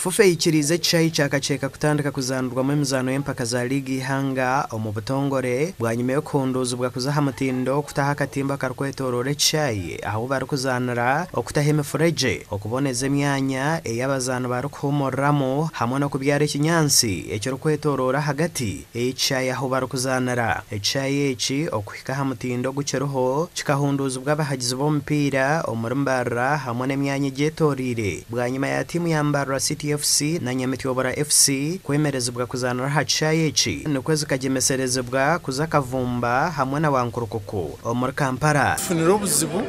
FUFA eikiriize ekishaayi kya Kakyeka kutandika kuzaanirwamu emizaano y'empaka za liigi eihanga omu butongore bwanyima y'okuhunduuzibwa kuza aha mutindo, kutaho akatimba akarikwetooroora ekishaayi ahu barikuzaanira, okutaho emifuregye, okuboneza emyanya ei abazaani barikuhuumuriramu hamwe n'okubyara ekinyaatsi ekirikwetooroora ahagati ey'ekishaayi ahu barikuzaanira. Ekishaayi eki okuhika aha mutindo ogukiriho kikahunduuzibwa abahagizi b'omupiira omuri Mbarara hamwe n'emyanya egyetoreire bwanyima ya tiimu ya Mbarara City FC na Nyamityobora FC kwemerezibwa kuzaanira aha kishaayi eki nikwo zikagyemeserezibwa kuza Kavumba hamwe na Wankurukuku omuri Kampala. Tufunire obuzibu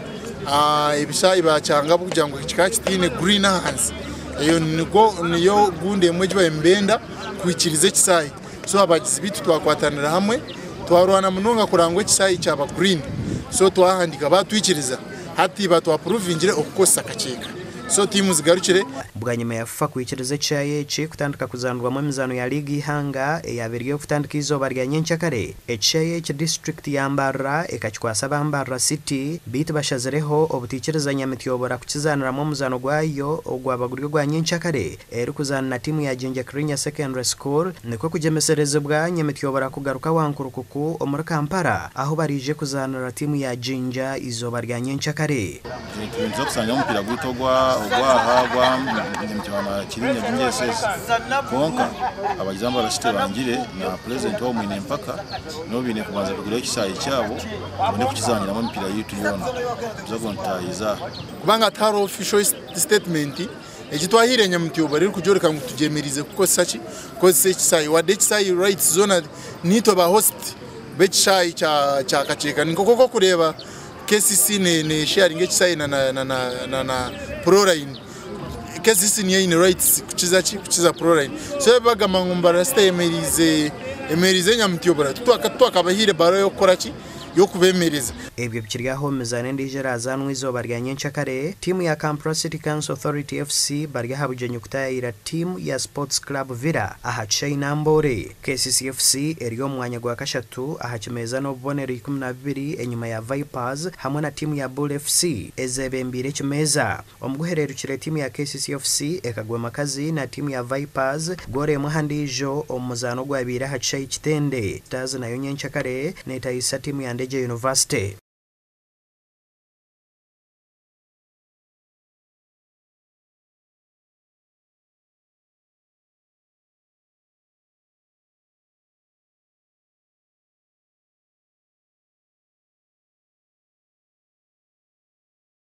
ebishaayi bakyanga ahabw'okugira ngu kikaba kitaine green ahansi. Eyo niyo gundi emwe egi baabaire nibenda kuhikiriza ekishaayi. So abagizi baitu twakwatanira hamwe twarwana munonga kureba ngu ekishaayi kyaba green. So twahandiika baatwikiriza hati batwapuruvingire okukozesa akakyeka. So tiimu zigarukire. Bwanyima ya FUFA kwikiriza ekishaayi eki kutandika kuzaanirwamu emizaano ya liigi eihanga eyabaire eri ey'okutandika eizooba rya nyenkyakare, ekishaayi eki disiturikiti ya Mbarara ekakikwasa aba Mbarara City beitu bashazireho obutaikiriza Nyamityobora kukizaaniramu omuzaano gwayo ogwaba guri ogwa nyenkyakare erikuzaana na tiimu ya Jinja Kirinya Secondary School nikwo kugyemeserezibwa Nyamityobora kugaruka Wankurukuku omuri Kampala ahu baraije kuzaanira tiimu ya Jinja eizooba rya nyenkyakare. Nituza kusangira omupiira gwaitu ogwaha ogwa Nyamityobora na Kirinya Jinja SS kwonka abagizi ba Mbarara City bangire na purezidenti waabo mwine empaka nibo baine kubanza kugura ekishaayi kyabo tubone kukizaaniramu emipiira yaitu yoona. Nituza kuba nitutahiza aha. Kubanga tihariho official statement Egi twahaire Nyamutyoobora erikugyoreka ngu tugyemeriize kukozesa ki? Kukozesa ekishaayi. Wadde ekishaayi rights zoona niitwe ba host b'ekishaayi kya Kakyeka. Ni nk'oku orikureeba KCC nesharinga ekishaayi na Proline. KCC niyo eine rights kukiza ki? Kukiza Proline. So bagamba ngu Mbarara City eyemeriize Nyamutyoobora, titwakabahaire ebaruha y'okukora ki? y'okubeemereza. Ebyo bikiri aho omu mizaano endiijo eraazaanwa eizooba rya nyencakare, tiimu ya Kampala City Council Authority FC bari aha bugyenyi kutaayayira tiimu ya Sports Club Villa aha kishaayi Namboole. KCC FC eri omu mwanya gwa kashatu aha kimeeza n'obubonero 12 enyima ya Vipers hamwe na tiimu ya Bul FC ezeebembeire ekimeeza. Omu guhereerukire tiimu ya KCC FC ekagwa makazi na tiimu ya Vipers goolo emwe aha ndiijo omu muzaano ogwabaire aha kishaayi Kitende. Stars nayo nyenkyakare neetahisa tiimu ya Ndejje University.